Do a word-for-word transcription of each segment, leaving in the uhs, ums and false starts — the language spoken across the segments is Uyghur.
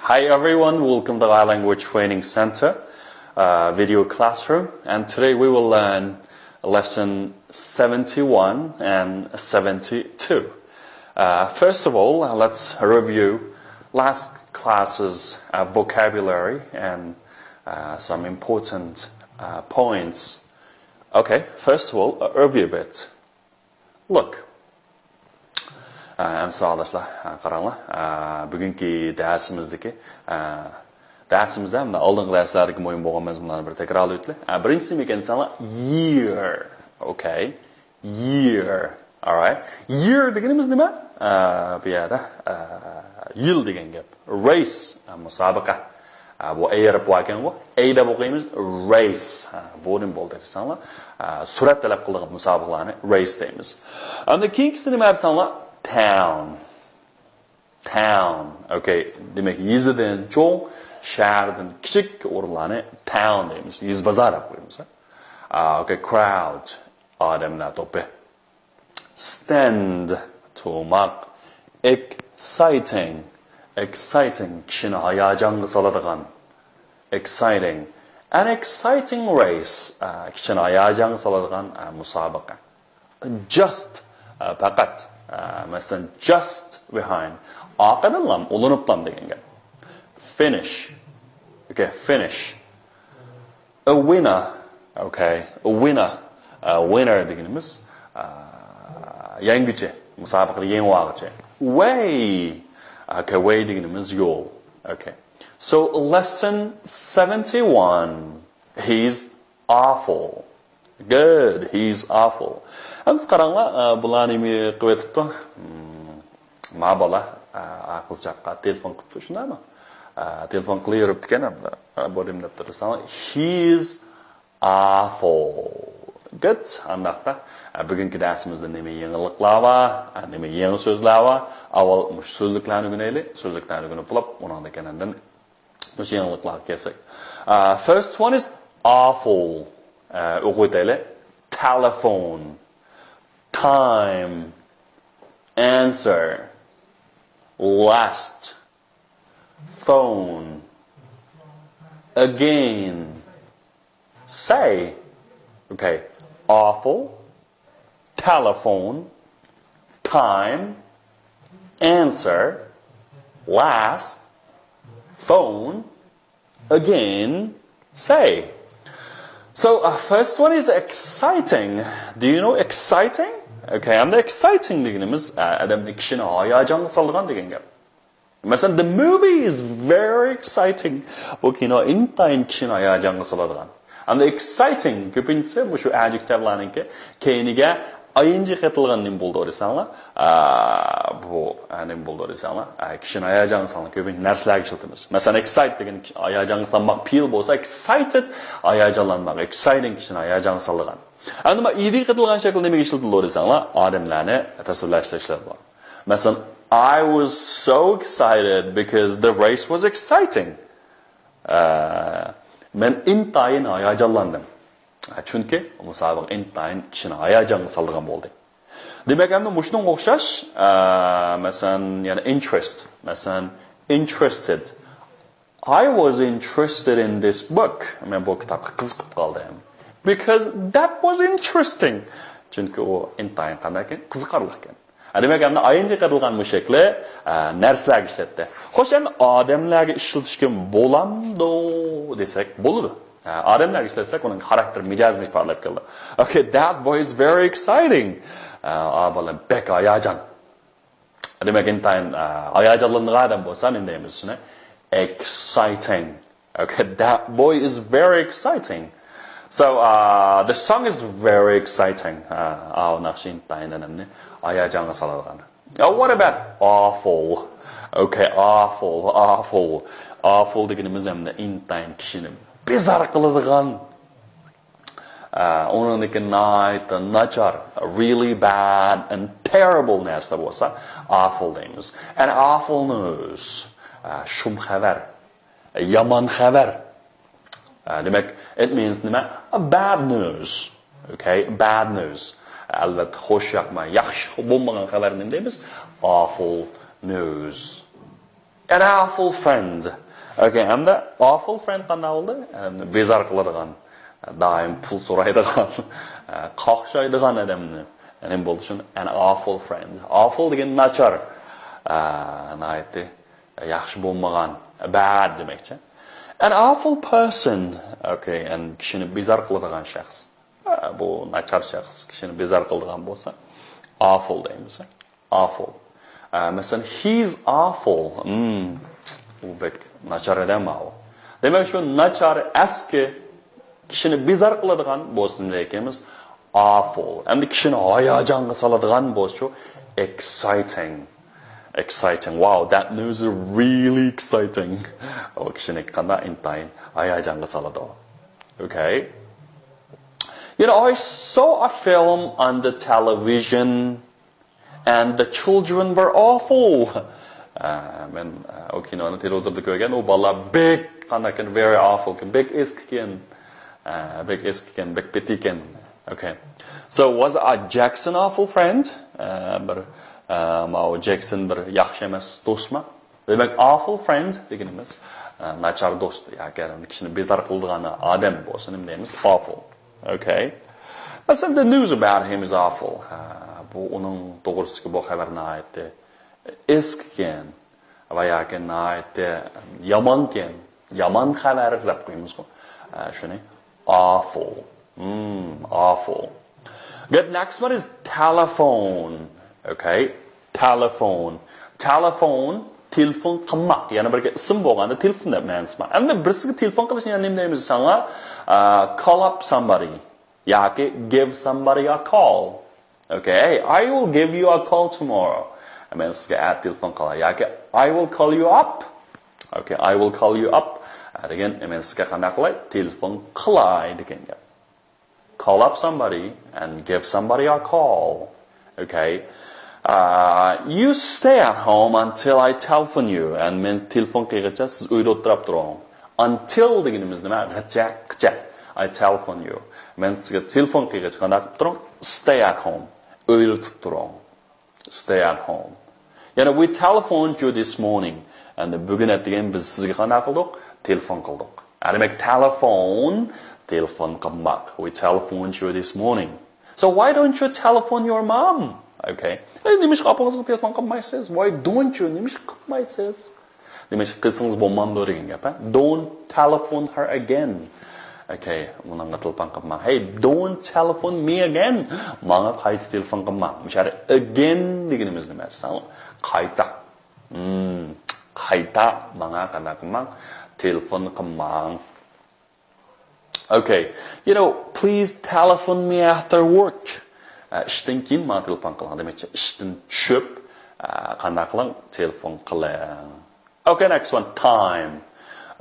Hi everyone, welcome to Thai Language Training Center uh, video classroom, and today we will learn lesson seventy-one and seventy-two. Uh, first of all, uh, let's review last class's uh, vocabulary and uh, some important uh, points. Okay, first of all, a review bit. Look. ئەمسە ئاداشلار، قاراڭلار. بۈگۈنكى دەرسىمىزدىكى، دەرسىمىزدە مۇنداق ئالدىنقى دەرسلەردىكى مۇھىم بولغان مەزمۇنلارنى بىر تەكرارلاۋېتىلى. بىرىنچىسى نېمە ئىكەن دېسەڭلار، year. Okay. Year. Alright. Year دېگىنىمىز نېمە؟ بۇ يەردە يىل دېگەن گەپ. Race، مۇسابىقە. بۇ ئەي ھەرپى باركەنغۇ، ئەي دەپ ئوقۇيمىز، race. بۇ نېمە بولدى دېسەڭلار، سۈرئەت تەلەپ قىلىدىغان مۇسابىقىلەرنى race دەيمىز. ئەمدى كېيىنكىسى نېمە دېسەڭلار، town. Town. Okay. دېمەك، يېزىدىن چوڭ، شەھەردىن كىچىك ئورۇنلارنى town دەيمىز. يېزا بازار دەپ قويىمىز. Okay. Crowd. ئادەملەر توپى. Stand، تۇماق. Exciting. Exciting، كىشىنى ھاياجانغا سالىدىغان. Exciting. An exciting race. ئە، كىشىنى ھاياجانغا سالىدىغان، ئە، مۇسابىقە. Just، ئە، پەقەت. ئە، مەسىلەن، just behind. ئارقىدىنلام، ئۇلىنىپلام دېگەن گەپ. Finish. Okay, finish. A winner. Okay. A winner. A winner دېگىنىمىز، ئە، يەڭگۈچى. مۇسابىقىدە يېڭىۋالغۇچى. Way. Okay, way دېگىنىمىز يول. Okay. So, lesson seventy-one. He's awful. Good. He's awful. ئەمدى قاراڭلار، ئە، بۇلار نېمە قىلىۋېتىپتۇ؟ ما بالا، ئە، قىزچاققا تېلېفون قىپتۇ، شۇنداقمۇ؟ ئە، تېلېفون قىلىۋېرىپتىكەن، ئە، بۇ نېمە دەپتۇ دېسەڭلار، he's awful. Good. ئانداقتا، ئە، بۈگۈنكى دەرسىمىزدە نېمە يېڭىلىقلار بار؟ ئە، نېمە يېڭى سۆزلەر بار؟ ئاۋۋال مۇشۇ سۆزلۈكلەرنى ئۆگىنەيلى. سۆزلۈكلەرنى ئۆگىنىپ بولۇپ، ئۇنىڭدىن كېيىن ئاندىن مۇشۇ يېڭىلىقلارغا كەلسەك. ئە، first one is awful. ئە، ئوقۇۋېتەيلى. Telephone. Time. Answer. Last. Phone. Again. Say. Okay. Awful. Telephone. Time. Answer. Last. Phone. Again. Say. So, uh, first one is exciting. Do you know exciting? Okay, endi exciting دېگىنىمىز، ئە، ئادەمنى، كىشىنى ھاياجانغا سالىدىغان دېگەن گەپ. مەسىلەن, the movie is very exciting. بۇ كىنو ئىنتايىن كىشىنى ھاياجانغا سالىدىغان. ئەمدى exciting كۆپىنچىسى مۇشۇ adjectiveلارنىڭكى كەينىگە ing قېتىلغان نېمە بولىدۇ دېسەڭلار، ئا، بۇ، ئا، نېمە بولىدۇ دېسەڭلار، ئا، كىشىنى ھاياجانغا سالغان، كۆپىنچە نەرسىلەرگە ئىشلىتىمىز. مەسىلەن, excite دېگەن ھاياجانغا سالماق، پېئىل بولسا, excited ھاياجانلانماق, exciting كىشىنى ھاياجانغا سالىدىغان. ئەمدى ما ing قېتىلغان شەكىل نېمىگە ئىشلىتىلىدۇ دېسەڭلار، ئادەملەرنى تەسۋىرلەشتە ئىشلىتىلىدۇ. مەسىلەن, I was so excited because the race was exciting. ئە، مەن ئىنتايىن ھاياجانلاندىم. ئە، چۈنكى مۇسابىقە ئىنتايىن كىشىنى ھاياجانغا سالىدىغان بولدى. دېمەك، ئەمدى مۇشۇنىڭغا ئوخشاش، ئە، مەسىلەن, يەنە interest. مەسىلەن, interested. I was interested in this book. مەن بۇ كىتابقا قىزىقىپ قالدىم. Because that was interesting. چۈنكى ئۇ ئىنتايىن قانداقكەن؟ قىزىقارلىقكەن. ھە، دېمەك، ئەمدى ing قېتىلغان مۇ شەكلى، ئە، نەرسىلەرگە ئىشلەتتى. خوش، ئەمدى ئادەملەرگە ئىشلىتىشكە بولامدۇ دېسەك، بولىدۇ. ئە، ئادەملەرگە ئىشلەتسەك، ئۇنىڭ خاراكتېر مىجەزىنى ئىپادىلەپ كېلىدۇ. Okay, that boy is very exciting. ئە، ئا بالا بەك ھاياجان. دېمەك، ئىنتايىن، ئە، ھاياجانلىنىدىغان ئادەم بولسا، نېمە دەيمىز شۇنى؟ Exciting. Okay, that boy is very exciting. So, uh, the song is very exciting. ئاۋۇ ناخشا ئىنتايىن ئادەمنى ھاياجانغا سالىدىغان. Uh, what about awful? Okay, awful, awful. Awful دېگىنىمىز ئەمدى ئىنتايىن كىشىنى بىزار قىلىدىغان. ئە، ئۇنىڭدىكى ناھايىتى ناچار، really bad and terrible نەرسىلەر بولسا، awful دەيمىز. An awful news. ئە، شۇم خەۋەر. يامان خەۋەر. ئە، دېمەك, it means نېمە؟ A bad news. Okay, bad news. ئەلۋەتتە, خوش ياقماي, ياخشى بولمىغان خەۋەرنى نېمە دەيمىز؟ Awful news. An awful friend. Okay, ئەمدى awful friend قانداق بولدى؟ بىزار قىلىدىغان، دائىم پۇل سورايدىغان، قاقشايدىغان ئادەمنى نېمە بولۇشى؟ An awful friend. Awful دېگەن ناچار، ناھايىتى ياخشى بولمىغان، bad دېمەكچى. An awful person. Okay, and كىشىنى بىزار قىلىدىغان شەخس. بۇ ناچار شەخس كىشىنى بىزار قىلىدىغان بولسا، awful دەيمىز. Awful. ئە، مەسىلەن، he's awful. Hmm، ئۇ بەك ناچار ئادەم ئاۋۇ. دېمەك، شۇ ناچار، ئەسكى، كىشىنى بىزار قىلىدىغان بولسا نېمە دەيمىز؟ Awful. ئەمدى كىشىنى ھاياجانغا سالىدىغان بولسىچۇ؟ Exciting. Exciting. Wow, that news is really exciting. ئۇ كىشىنى قانداق ئىنتايىن ھاياجانغا سالىدۇ. Okay. You know, I saw a film on the television and the children were awful. ئە، مەن، ئە، ئۇ كىنونى تېلېۋىزوردا كۆرگەن، ئۇ بالىلار بەك قانداق ئىكەن، very awful ئىكەن، بەك ئېسىق ئىكەن، ئە، بەك ئېسىق ئىكەن، بەك پېتى ئىكەن. Okay. So was a Jackson awful friend? ئە، بىر، ئە، ماۋۇ جەكسون بىر ياخشى ئەمەس دوستما؟ دېمەك، awful friend دېگىنىمىز، ئە، ناچار دوست ياكى كىشىنى بىزار قىلىدىغان ئادەم بولسا نېمە دەيمىز؟ Awful. Okay. مەسىلەن، the news about him is awful. ھە، بۇ ئۇنىڭ توغرىسىدىكى بۇ خەۋەر ناھايىتى ئېسىق ئىكەن ۋە ياكى ناھايىتى يامانكەن، يامان خەۋەر دەپ قويىمىزغۇ. ھە، شۇنى awful. Hmm, awful. Good, next one is telephone. Okay. Telephone. Telephone، تېلېفون قىلماق. يەنە بىرگە ئىسىم بولغاندا تېلېفون دەپ مەنىسى بار. ئەمدى بىرسىگە تېلېفون قىلىشنى يەنە نېمە دەيمىز دېسەڭلار؟ ئە، call up somebody ياكى give somebody a call. Okay, hey, I will give you a call tomorrow. مەن سىزگە ئەتە تېلېفون قىلاي. ياكى I will call you up. Okay, I will call you up. ئە، دېگەن، مەن سىزگە قانداق قىلاي؟ تېلېفون قىلاي دېگەن گەپ. Call up somebody and give somebody a call. Okay. Uh, you stay at home until I telephone you. And مەن تېلېفون قىلغىچە سىز ئۆيدە ئولتۇراپ تۇرۇڭ. Until دېگىنىمىز نېمە؟ غىچە، قىچە. I telephone you. مەن سىزگە تېلېفون قىلغىچە قانداق قىلىپ تۇرۇڭ؟ Stay at home. ئۆيدە تۇرۇپ تۇرۇڭ. Stay at home. يەنە we telephoned you this morning. ئەمدى بۈگۈن ئەتىگەن بىز سىزگە قانداق قىلدۇق؟ تېلېفون قىلدۇق. ئە، دېمەك، تېلېفون، تېلېفون قىلماق. We telephoned you this morning. So why don't you telephone your mom? Okay. ئەي، نېمىشقا ئاپىڭىزغا تېلېفون قىلمايسىز؟ Why don't you؟ نېمىشقا قىلمايسىز؟ نېمە ئىش قىلسىڭىز بولمامدۇ دېگەن گەپ، ھە؟ Don't telephone her again. Okay، ئۇنىڭغا تېلېفون قىلماڭ. Hey, don't telephone me again. ماڭا قايتا تېلېفون قىلماڭ. مۇشۇ يەردە again دېگىنىمىز نېمە دېسەڭ؟ قايتا. Hmm، قايتا ماڭا قانداق قىلماڭ؟ تېلېفون قىلماڭ. Okay. You know, please telephone me after work. ئە، ئىشتىن كېيىن ماڭا تېلېفون قىلىڭ دېمەكچى. ئىشتىن چۈشۈپ، ئە، قانداق قىلىڭ؟ تېلېفون قىلىڭ. Okay, next one, time.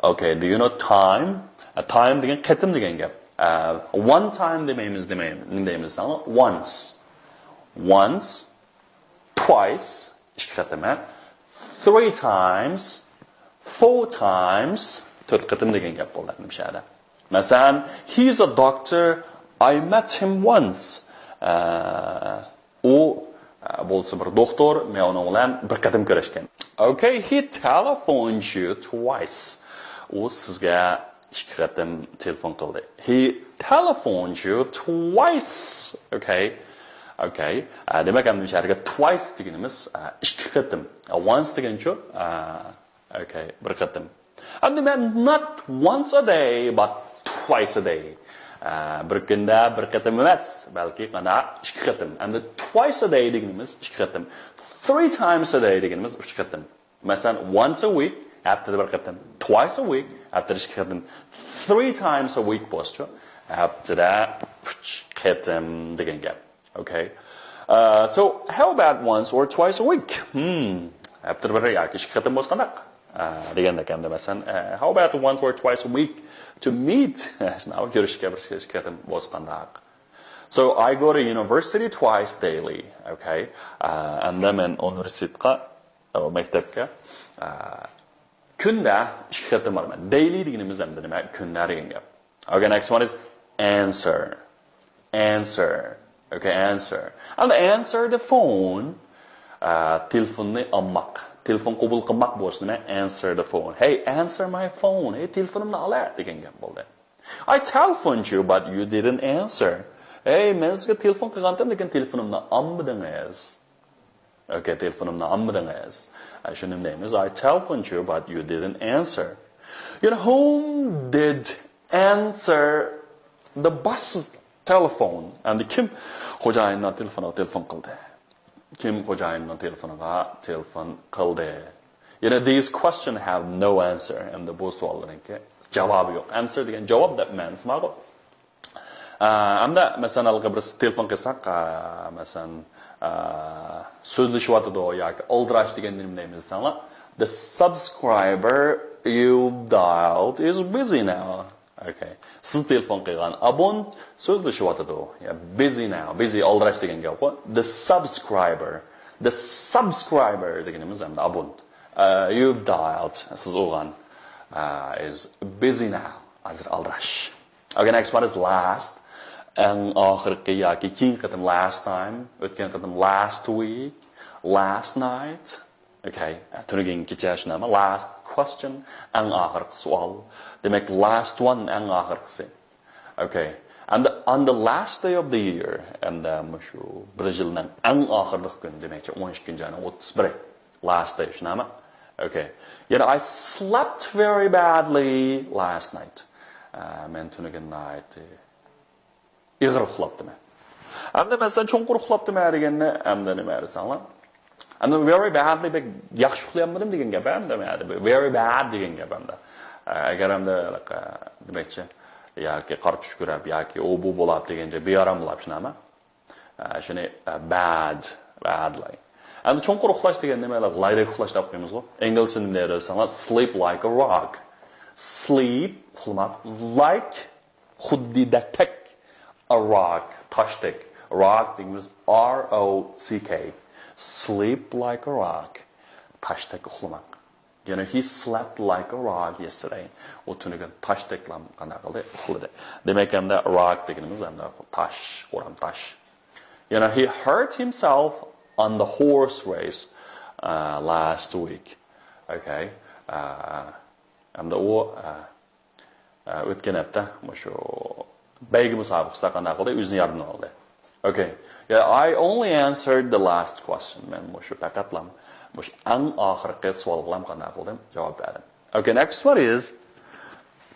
Okay, do you know time? ئە، time دېگەن قېتىم دېگەن گەپ. ئە، one time دېمەيمىز، دېمەيمىز. نېمە دەيمىز دېسەڭلار؟ Once. Once. Twice، ئىككى قېتىم، ھە؟ Three times، four times، تۆت قېتىم دېگەن گەپ بولدى ئەمدى بۇ يەردە. مەسىلەن، he is a doctor, I met him once. ئە، ئۇ، ئە، بولسا بىر دوختۇر، مەن ئۇنىڭ بىلەن بىر قېتىم كۆرۈشكەن. Okay, he telephoned you twice. ئۇ سىزگە ئىككى قېتىم تېلېفون قىلدى. He telephoned you twice. Okay. Okay. ئە، دېمەك، ئەمدى مۇشۇ يەردىكى twice دېگىنىمىز، ئە، ئىككى قېتىم. ئە، once دېگىنىچۇ؟ ئە، okay، بىر قېتىم. ئەمدى مەن not once a day, but twice a day. ئە، بىر كۈندە بىر قېتىم ئەمەس، بەلكى مانا ئىككى قېتىم. ئەمدى twice a day دېگىنىمىز ئىككى قېتىم. Three times a day دېگىنىمىز ئۈچ قېتىم. مەسىلەن، once a week، ھەپتىدە بىر قېتىم. Twice a week، ھەپتىدە ئىككى قېتىم. Three times a week بولسىچۇ؟ ھەپتىدە ئۈچ قېتىم دېگەن گەپ. Okay. Uh, so, how about once or twice a week? Hmm. ھەپتىدە بىر ياكى ئىككى قېتىم بولسا قانداق؟ ئە، دېگەندەك ئەمدى مەسىلەن، ئە، how about once or twice a week to meet? شۇنداق كۆرۈشكە بىر ئىككى قېتىم بولسا قانداق؟ So, I go to university twice daily. Okay. ئە، ئەمدى مەن ئۇنىۋېرسىتېتقا، ئە، مەكتەپكە، ئە، كۈندە ئىككى قېتىم بارىمەن. Daily دېگىنىمىز ئەمدى نېمە؟ كۈندە دېگەن گەپ. Okay, next one is answer. Answer. Okay, answer. And answer the phone. ئە، تېلېفوننى ئالماق. تېلېفون قوبۇل قىلماق بولسا نېمە؟ Answer the phone. Hey, answer my phone. ھەي، تېلېفونۇمنى ئالا دېگەن گەپ بولدى. I telephoned you, but you didn't answer. ھەي، مەن سىزگە تېلېفون قىلغانتىم، لېكىن تېلېفونۇمنى ئالمىدىڭىز. Okay, تېلېفونۇمنى ئالمىدىڭىز. ئە، شۇنى دەيمىز. I telephoned you, but you didn't answer. You know, whom did answer the bus's telephone? ئەمدى كىم خوجايىننىڭ تېلېفونىغا تېلېفون قىلدى؟ كىم خوجايىننىڭ تېلېفونىغا تېلېفون قىلدى؟ You know, these questions have no answer. ئەمدى بۇ سوئاللارنىڭكى جاۋابى يوق. Answer دېگەن جاۋاب دەپ مەنىسى بارغۇ. ئە، ئەمدى مەسىلەن، ھېلىقى بىرسى تېلېفون قىلساق، ئە، مەسىلەن، ئە، سۆزلىشىۋاتىدۇ ياكى ئالدىراش دېگەندە نېمە دەيمىز دېسەڭلار، the subscriber you dialed is busy now. Okay. سىز تېلېفون قىلغان ئابونت سۆزلىشىۋاتىدۇ. يا، busy now. Busy ئالدىراش دېگەن گەپقۇ. The subscriber. The subscriber دېگىنىمىز ئەمدى ئابونت. ئە، you dialed. سىز ئۇرغان. ئە، is busy now. ھازىر ئالدىراش. Okay, next one is last. ئەڭ ئاخىرقى ياكى كېيىنكى قېتىم last time، ئۆتكەن قېتىم last week، last night. Okay, تۈنۈگۈن كېچە شۇنداقمۇ؟ Last question، ئەڭ ئاخىرقى سوئال. دېمەك، last one، ئەڭ ئاخىرقىسى. Okay. And on the last day of the year، ئەمدى مۇشۇ بىر يىلنىڭ ئەڭ ئاخىرقى كۈنى، دېمەكچى، ئون ئىككىنچى ئاينىڭ ئوتتۇز بىرى. Last day، شۇنداقمۇ؟ Okay. يەنە I slept very badly last night. ئە، مەن تۈنۈگۈن ناھايىتى ئېغىر ئۇخلاپتىمەن. ئەمدى مەسىلەن، چوڭقۇر ئۇخلاپتىمەن دېگەننى ئەمدى نېمە دېسەڭلار؟ ئەمدى very badly، بەك ياخشى ئۇخلىيالمىدىم دېگەن گەپ ئەمدى. Very bad دېگەن گەپ ئەمدى. ئە، ئەگەر ئەمدى، ئە، دېمەكچى، ياكى قارا چۈش كۆرۈپ ياكى ئۇ بۇ بولاپ دېگەنچە بىئارام بولاپ شۇنداقمۇ؟ ئە، شۇنى، ئە، bad، badly. ئەمدى چوڭقۇر ئۇخلاش دېگەن نېمە؟ لايدەك ئۇخلاش دەپ ئوقۇيمىزغۇ. ئىنگلىزچە نېمە دەيدۇ دېسەڭلار، sleep like a rock. Sleep، ئۇخلىماق، like، خۇددى، دەك، تەك. A rock، تاشتەك. Rock دېگىنىمىز R O C K. Sleep like a rock. تاشتەك ئۇخلىماق. You know, he slept like a rock yesterday. ئۇ تۈنۈگۈن تاشتەكلا قانداق قىلدى؟ ئۇخلىدى. دېمەك، ئەمدى rock دېگىنىمىز ئەمدى تاش، قورام تاش. You know, he hurt himself on the horse race, uh, last week. Okay. Uh, ئەمدى ئۇ، ئە، ئە، ئۆتكەن ھەپتە مۇشۇ بەيگە مۇسابىقىسىدە قانداق قىلدى؟ ئۆزىنى يارىدىن ئالدى. Okay. Yeah, I only answered the last question. مەن مۇشۇ پەقەتلا مۇشۇ ئەڭ ئاخىرقى سوئالغىلا قانداق قىلدىم؟ جاۋاب بەردىم. Okay, next one is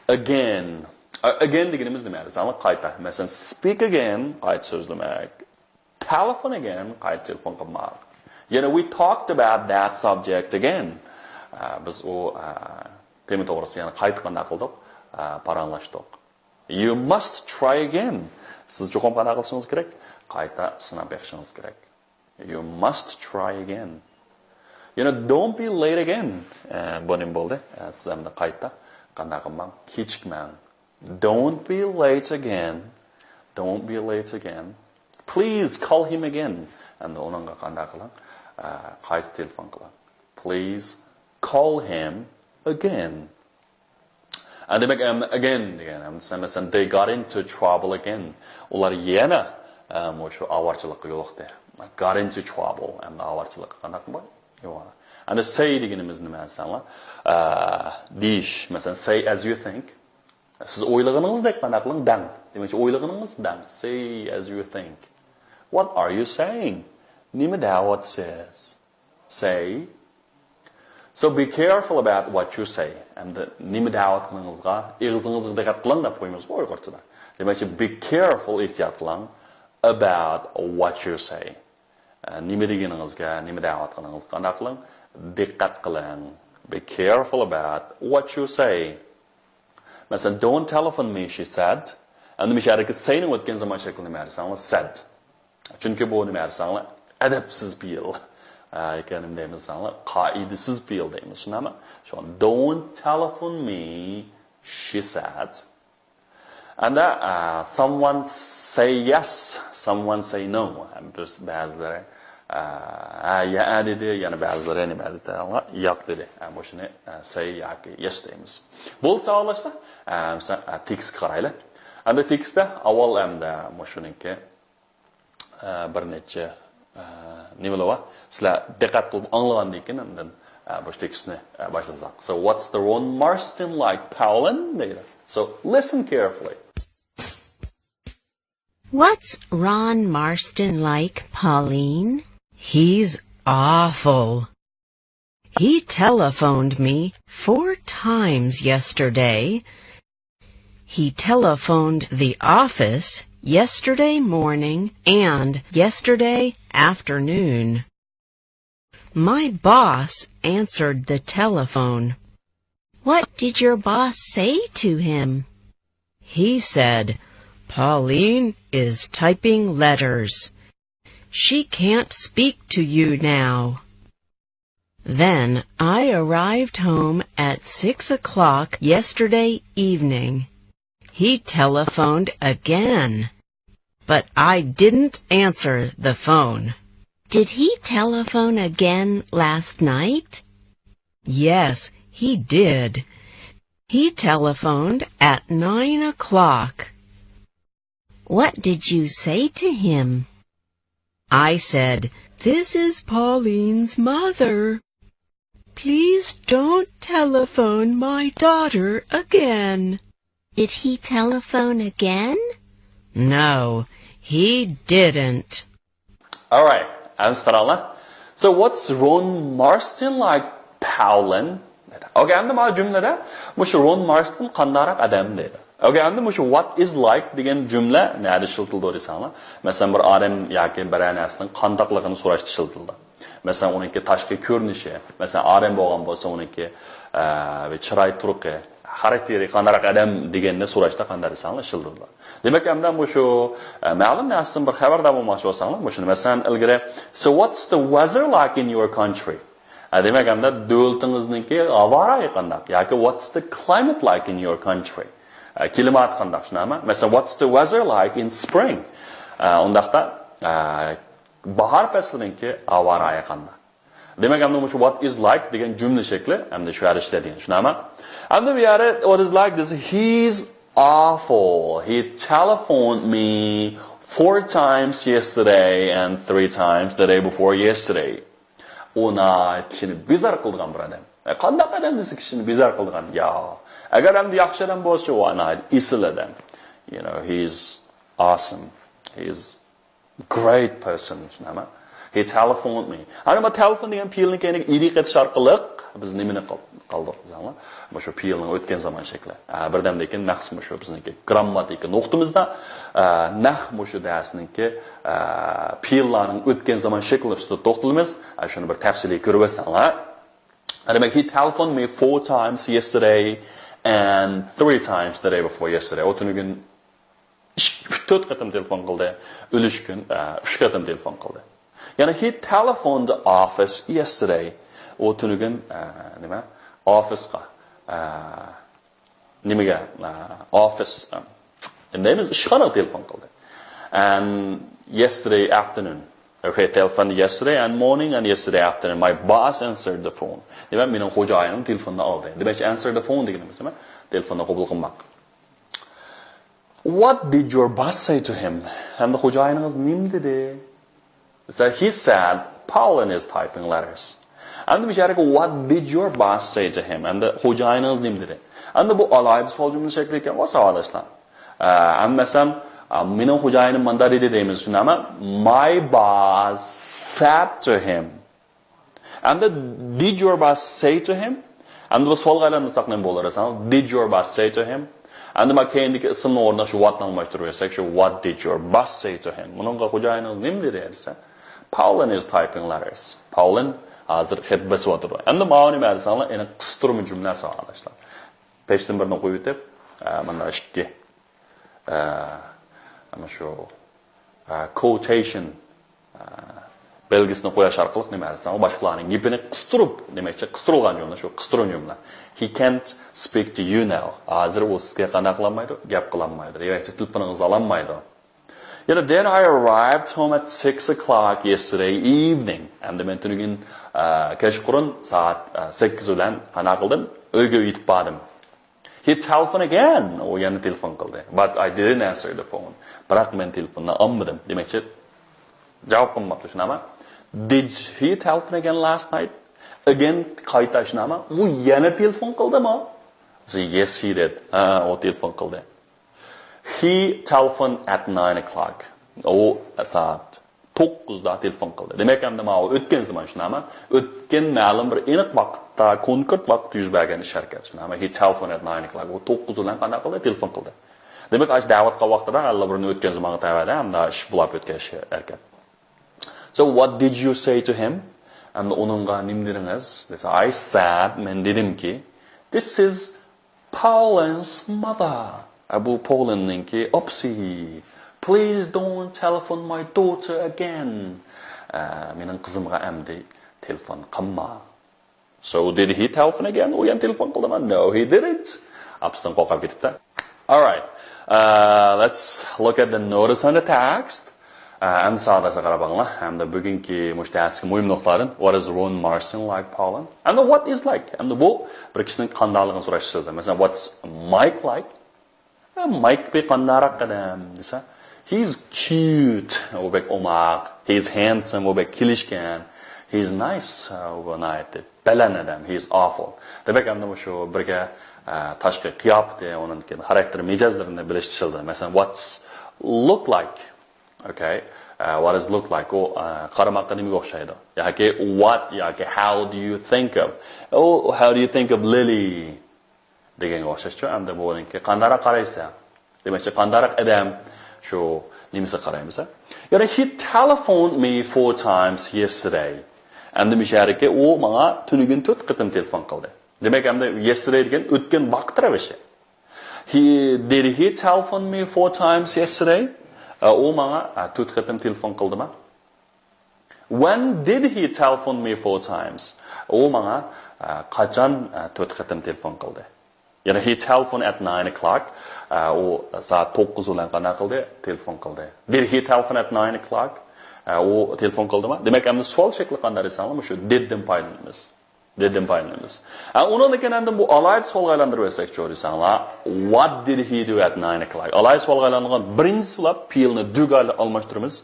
again. ئە، again دېگىنىمىز نېمە؟ دېسەڭلار قايتا. مەسىلەن، speak again، قايتا سۆزلىمەك. Telephone again، قايتا تېلېفون قىلماق. يەنە we talked about that subject again. ئە، بىز ئۇ، ئە، تېما توغرىسىدا يەنە قايتا قانداق قىلدۇق؟ ئە، پاراڭلاشتۇق. You must try again. سىز چوقۇم قانداق قىلىشىڭىز كېرەك؟ قايتا سىناپ بېقىشىڭىز كېرەك. You must try again. You know, don't be late again. ئە، بۇ نېمە بولدى؟ ئە، سىز ئەمدى قايتا قانداق قىلماڭ؟ كېچىكمەڭ. Don't be late again. Don't be late again. Please call him again. ئەمدى ئۇنىڭغا قانداق قىلىڭ؟ ئە، قايتا تېلېفون قىلىڭ. Please call him again. ئە، دېمەك، ئەم، again دېگەن، ئەمدى سەن، مەسىلەن، they got into trouble again. ئۇلار يەنە، ئە، مۇشۇ ئاۋارىچىلىققا يولۇقتى. Got into trouble. ئەمدى ئاۋارىچىلىققا قانداق بار؟ يوق. ئەمدى say دېگىنىمىز نېمە دېسەڭلار؟ ئە، دېيىش. مەسىلەن، say as you think. سىز ئويلىغىنىڭىزدەك قانداق قىلىڭ؟ دەڭ. دېمەكچى، ئويلىغىنىڭىز دەڭ. Say as you think. What are you saying? نېمە دەۋاتىسىز؟ Say. So be careful about what you say. ئەمدى نېمە دەۋاتقىنىڭىزغا، ئېغىزىڭىزغا دىققەت قىلىڭ دەپ قويىمىزغۇ ئۇيغۇرچىدا. دېمەكچى، be careful، ئېھتىيات قىلىڭ، about what you say. ئە، نېمە دېگىنىڭىزگە، نېمە دەۋاتقىنىڭىزغا قانداق قىلىڭ؟ دىققەت قىلىڭ. Be careful about what you say. مەسىلەن، don't telephone me, she said. ئەمدى مۇشۇ يەردىكى say نىڭ ئۆتكەن زامان شەكلى نېمە دېسەڭلار؟ Said. چۈنكى بۇ نېمە دېسەڭلار؟ ئەدەپسىز پېئىل. ئە، ياكى نېمە دەيمىز دېسەڭلار؟ قائىدىسىز پېئىل دەيمىز، شۇنداقمۇ؟ شۇڭا don't telephone me, she said. ئەمدى، ئە، someone say yes, someone say no. ھەم بىز، بەزىلىرى، ئە، ھە، يە، ئە دېدى، يەنە بەزىلىرى نېمە دېدى؟ ياق دېدى. ھە، مۇشۇنى، ئە، say ياكى yes دەيمىز. بولسا ئاڭلاشتا، ئە، مىسال، ئە، تېكىستكە قارايلى. ئەمدى تېكىستتە ئاۋۋال ئەمدى مۇشۇنىڭكى، ئە، بىر نەچچە، ئە، نېمىلەر بار. سىلەر دىققەت قىلىپ ئاڭلىغاندىن كېيىن ئاندىن، ئە، بۇ تېكىستنى، ئە، باشلىساق. So what's the Ron Marston like, Paulin? دەيدۇ. So listen carefully. What's Ron Marston like, Pauline? He's awful. He telephoned me four times yesterday. He telephoned the office yesterday morning and yesterday afternoon. My boss answered the telephone. What did your boss say to him? He said, Pauline is typing letters. She can't speak to you now. Then I arrived home at six o'clock yesterday evening. He telephoned again, but I didn't answer the phone. Did he telephone again last night? Yes, he did. He telephoned at nine o'clock. What did you say to him? I said, This is Pauline's mother. Please don't telephone my daughter again. Did he telephone again? No, he didn't. Alright, ئەمىسە قاراڭلار. So what's Ron Marston like, Paulin? دەيدۇ. ئوكەي، ئەمدى مانا جۈملىدە مۇشۇ Ron Marston قانداقراق ئادەم دەيدۇ. ئوكەي، ئەمدى مۇشۇ what is like دېگەن جۈملە نەدە ئىشلىتىلىدۇ دېسەڭلار، مەسىلەن، بىر ئادەم ياكى بىرەر نەرسىنىڭ قانداقلىقىنى سوراشتا ئىشلىتىلىدۇ. مەسىلەن، ئۇنىڭكى تاشقى كۆرۈنۈشى، مەسىلەن، ئادەم بولغان بولسا، ئۇنىڭكى، ئە، چىراي تۇرقى، خاراكتېرى قانداقراق ئادەم دېگەننى سوراشتا قانداق دېسەڭلار ئىشلىتىلىدۇ. دېمەك، ئەمدى مۇشۇ، ئە، مەلۇم نەرسىدىن بىر خەۋەردار بولماقچى بولساڭلار، مۇشۇنى مەسىلەن، ئىلگىرى، So what's the weather like in your country? ئە، دېمەك، ئەمدى دۆلىتىڭىزنىڭكى ھاۋا رايى قانداق؟ ياكى What's the climate like in your country? ئە، كىلىماتى قانداق، شۇنداقمۇ؟ مەسىلەن، What's the weather like in spring? ئە، ئۇنداقتا، ئە، باھار پەسلىنىڭكى ھاۋا رايى قانداق؟ دېمەك، ئەمدى مۇشۇ what is like دېگەن جۈملە شەكلى ئەمدى شۇ يەردە ئىشلەتكەن، شۇنداقمۇ؟ ئەمدى بۇ يەردە what is like دېسە، He's awful. He telephoned me four times yesterday and three times the day before yesterday. ئۇ ناھايىتى كىشىنى بىزار قىلىدىغان بىر ئادەم. ئە، قانداق ئادەم دېسە كىشىنى بىزار قىلىدىغان؟ يا، ئەگەر ئەمدى ياخشى ئادەم بولسا، ئۇ ناھايىتى ئېسىل ئادەم. You know, he's awesome. He's great person. شۇنداقمۇ؟ He telephoned me. ئەنە بۇ تېلېفون دېگەن پېئىلنى كەينىگە ئىدى قېتىش ئارقىلىق بىز نېمىنى قىل-، قىلدۇق دېسەڭلار؟ مۇشۇ پېئىلنىڭ ئۆتكەن زامان شەكلى. ئە، بىردەمدىن كېيىن نەق مۇشۇ بىزنىڭكى گرامماتىكا نۇقتىمىزدا، ئە، نەق مۇشۇ دەرسنىڭكى، ئە، پېئىللارنىڭ ئۆتكەن زامان شەكلى ئۈستىدە توختىلىمىز. ئە، شۇنى بىر تەپسىلىي كۆرۈۋەتسەڭلار. دېمەك، he telephoned me four times yesterday and three times the day before yesterday. ئۇ تۈنۈگۈن ئىككى، ئۈچ، تۆت قېتىم تېلېفون قىلدى. ئۈلۈشكۈن، ئە، ئۈچ قېتىم تېلېفون قىلدى. يەنى he telephoned the office yesterday. ئۇ تۈنۈگۈن، ئە، نېمە؟ ئوفىسقا، ئە، نېمىگە؟ ئە، ئوفىس، ئە، نېمە دەيمىز؟ ئىشخانىغا تېلېفون قىلدى. And yesterday afternoon. Okay, telephoned yesterday and morning and yesterday afternoon. My boss answered the phone. دېمەك، مېنىڭ خوجايىنىم تېلېفوننى ئالدى. دېمەكچى، answer the phone دېگىنىمىز نېمە؟ تېلېفوننى قوبۇل قىلماق. What did your boss say to him? ئەمدى خوجايىنىڭىز نېمە دېدى؟ So he said, Paulin is typing letters. ئەمدى بۇ يەردىكى what did your boss say to him? ئەمدى خوجايىنىڭىز نېمە دېدى؟ ئەمدى بۇ ئالاھىدە سوئال جۈملە شەكلى ئىكەن، ساۋاقداشلار. ئە، ئەمدى مەسىلەن، ئە، مېنىڭ خوجايىنىم مانداق دېدى دەيمىز، شۇنداقمۇ؟ My boss said to him. ئەمدى did your boss say to him? ئەمدى بۇ سوئالغا ئايلاندۇرساق نېمە بولۇر دېسەڭ؟ Did your boss say to him? ئەمدى مانا كەينىدىكى ئىسىمنىڭ ئورنىغا شۇ what نى ئالماشتۇرۇپ بەرسەك، شۇ what did your boss say to him؟ بۇنىڭغا خوجايىنىڭىز نېمە دېدى دېسە، Paulin is typing letters. Paulin ھازىر خەت بېسىۋاتىدۇ. ئەمدى ماۋۇ نېمە دېسەڭلار، يەنى قىستۇرما جۈملە ساۋاقداشلار. پەشتىن بىرنى قويۇۋېتىپ، ئە، مانا ئىككى، ئە، مانا شۇ، ئە، quotation، ئە، بەلگىسىنى قويۇش ئارقىلىق نېمە دېسەڭ، باشقىلارنىڭ گېپىنى قىستۇرۇپ، دېمەكچى، قىستۇرۇلغان جۈملە، شۇ قىستۇرما جۈملە. He can't speak to you now. ھازىر ئۇ سىزگە قانداق قىلالمايدۇ؟ گەپ قىلالمايدۇ. دېمەكچى، تېلېفونىڭىزنى ئالالمايدۇ. يەنە then I arrived home at six o'clock yesterday evening. ئەمدى مەن تۈنۈگۈن، ئە، كەچقۇرۇن سائەت، ئە، سەككىز بىلەن قانداق قىلدىم؟ ئۆيگە يېتىپ باردىم. He telephoned again. ئۇ يەنە تېلېفون قىلدى. But I didn't answer the phone. بىراق مەن تېلېفوننى ئالمىدىم. دېمەكچى، جاۋاب قىلماپتۇ، شۇنداقمۇ؟ Did he telephone again last night? Again, قايتا شۇنداقمۇ؟ ئۇ يەنە تېلېفون قىلدىمۇ؟ Yes, he did. ھە، ئۇ تېلېفون قىلدى. He telephoned at nine o'clock. ئۇ سائەت توققۇزدا تېلېفون قىلدى. دېمەك، ئەمدى ماۋۇ ئۆتكەن زامان شۇنداقمۇ؟ ئۆتكەن مەلۇم بىر ئېنىق ۋاقىتتا، كونكرېت ۋاقىتتا يۈز بەرگەن ئىش ھەرىكەت شۇنداقمۇ؟ He telephoned at nine o'clock. ئۇ توققۇز بىلەن قانداق قىلدى؟ تېلېفون قىلدى. دېمەك، ئاشۇ دەۋاتقان ۋاقتىدا ئاللىبۇرۇن ئۆتكەن زامانغا تەۋەدە، ئەمدى ئىش بولاپ ئۆتكەن ئىش ھەرىكەت. So what did you say to him? ئەمدى ئۇنىڭغا نېمە دېدىڭىز دېسە، I said، مەن دېدىمكى، This is Pauline's mother. ئە، بۇ پاۋلىننىڭكى ئاپىسى. Please don't telephone my daughter again. ئە، مېنىڭ قىزىمغا ئەمدى تېلېفون قىلما. So did he telephone again? ئۇ يەنە تېلېفون قىلدىمۇ؟ No, he didn't. ئاپىسىدىن قورقۇپ كېتىپتۇ. Alright. Uh, let's look at the notice on the text. ئە، ئەمدى ساۋاقداشلار قاراپ بېقىڭلار. ئەمدى بۈگۈنكى مۇشۇ دەرسكە مۇھىم نۇقتىلاردىن. What is Ron Marston like, Paulin? ئەمدى what is like? ئەمدى بۇ بىر كىشىنىڭ قانداقلىقىنى سوراش سۆزى. مەسىلەن، what's Mike like? ئە، مايك بىر قانداقراق ئادەم دېسە، he's cute، ئۇ بەك ئوماق. He's handsome، ئۇ بەك كېلىشكەن. He's nice، ئۇ ناھايىتى بەلەن ئادەم. He's awful. دېمەك، ئەمدى مۇشۇ بىرگە، ئە، تاشقى قىياپىتى، ئۇنىڭدىن كېيىن خاراكتېر، مىجەزلىرىنى بىلىش ئىشلىتىلدى. مەسىلەن، what's look like؟ Okay. Uh, what is look like? ئۇ، ئە، قارىماققا نېمىگە ئوخشايدۇ؟ ياكى what ياكى how do you think of؟ ئۇ، how do you think of Lily؟ دېگەنگە ئوخشاشچۇ. ئەمدى بۇنىڭكى قانداقراق قارايسەن؟ دېمەكچى، قانداقراق ئادەم شۇ نېمىسىگە قارايمىز؟ يەنى he telephoned me four times yesterday. ئەمدى مۇشۇ يەردىكى ئۇ ماڭا تۈنۈگۈن تۆت قېتىم تېلېفون قىلدى. دېمەك، ئەمدى yesterday دېگەن ئۆتكەن ۋاقىت رەۋىشى. He, did he telephone me four times yesterday? ئە، ئۇ ماڭا، ئە، تۆت قېتىم تېلېفون قىلدىما؟ When did he telephone me four times? ئۇ ماڭا، ئە، قاچان، ئە، تۆت قېتىم تېلېفون قىلدى؟ يەنى he telephoned at nine o'clock. ئە، ئۇ سائەت توققۇز بىلەن قانداق قىلدى؟ تېلېفون قىلدى. Did he telephone at nine o'clock? ئە، ئۇ تېلېفون قىلدىما؟ دېمەك، ئەمدى سوئال شەكلى قانداق دېسەڭلار، مۇشۇ did دىن پايدىلىنىمىز. Did دىن پايدىلىنىمىز. ھە، ئۇنىڭدىن كېيىن ئەمدى بۇ ئالاھىدە سوئالغا ئايلاندۇرۇپ بەرسەكچۇ دېسەڭلار، what did he do at nine o'clock? ئالاھىدە سوئالغا ئايلاندۇرغان بىرىنچىسى بولۇپ پېئىلنى do غا ئالماشتۇرىمىز.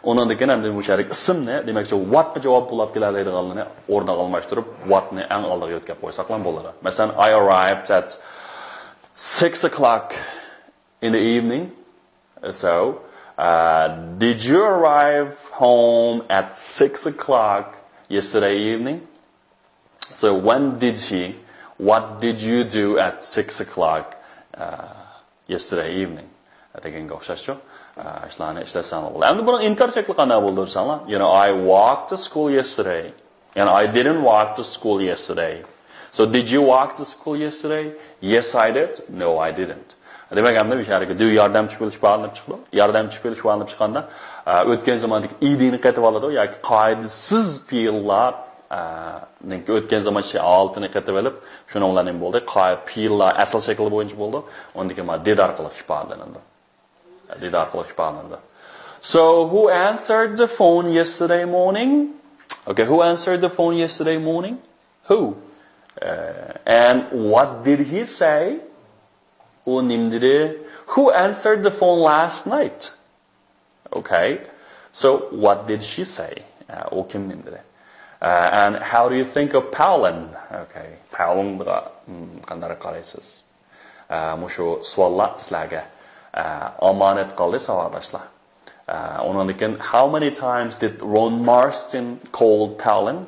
ئۇنىڭدىن كېيىن ئەمدى مۇشۇ يەردىكى ئىسىمنى، دېمەكچى، what قا جاۋاب بولۇپ كېلەلەيدىغانلىرىنى ئورنىغا ئالماشتۇرۇپ، what نى ئەڭ ئالدىغا يۆتكەپ قويساقلا بولىدۇ. مەسىلەن، I arrived at six o'clock in the evening. So, uh, did you arrive home at six o'clock yesterday evening? So, when did he, what did you do at six o'clock, uh, yesterday evening? دېگەنگە ئوخشاشچۇ. ئە، شۇلارنى ئىشلەتسەڭلار بولىدۇ. ئەمدى بۇنىڭ ئىنكار شەكلى قانداق بولىدۇ دېسەڭلار، you know, I walked to school yesterday. يەنى I didn't walk to school yesterday. So did you walk to school yesterday? Yes, I did. No, I didn't. دېمەك، ئەمدى مۇشۇ يەردىكى do ياردەمچى پېئىل ئىپادىلىنىپ چىقىدۇ. ياردەمچى پېئىل ئىپادىلىنىپ چىققاندا، ئە، ئۆتكەن زاماندىكى ئىدىنى قېتىۋالىدۇ ياكى قائىدىسىز پېئىللار، ئە، نىڭكى ئۆتكەن زامان شەي-، ھالىتىنى قېتىۋېلىپ، شۇنىڭ بىلەن نېمە بولدى؟ قا-، پېئىللار ئەسلى شەكلى بويىچە بولىدۇ. ئۇندىن كېيىن مانا did ئارقىلىق ئىپادىلىنىدۇ. Did ئارقىلىق ئىپادىلىنىدۇ. So, who answered the phone yesterday morning? Okay, who answered the phone yesterday morning? Who? Uh, and what did he say? ئۇ نېمە دېدى؟ Who answered the phone last night? Okay. So, what did she say? ئە، ئۇ كىم نېمە دېدى؟ ئە، and how do you think of Paulin? Okay. پاۋلىنغا، م، قانداق قارايسىز؟ ئە، مۇشۇ سوئاللار سىلەرگە، ئە، ئامانەت قالدى، ساۋاقداشلار. ئە، ئۇنىڭدىن كېيىن، how many times did Ron Marston call Paulin?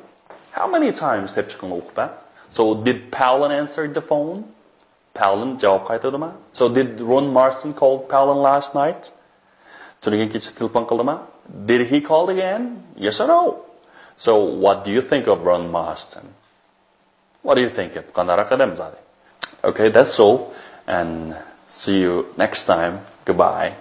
How many times دەپ چىقىڭلار ئۇقۇپ، ھە؟ So, did Paulin answer the phone? پاۋلىن جاۋاب قايتۇردىما؟ So, did Ron Marston call Paulin last night? تۈنۈگۈن كېچە تېلېفون قىلدىما؟ Did he call again? Yes or no? So, what do you think of Ron Marston? What do you think of قانداقراق ئادەم زادى؟ Okay, that's all. And see you next time. Goodbye.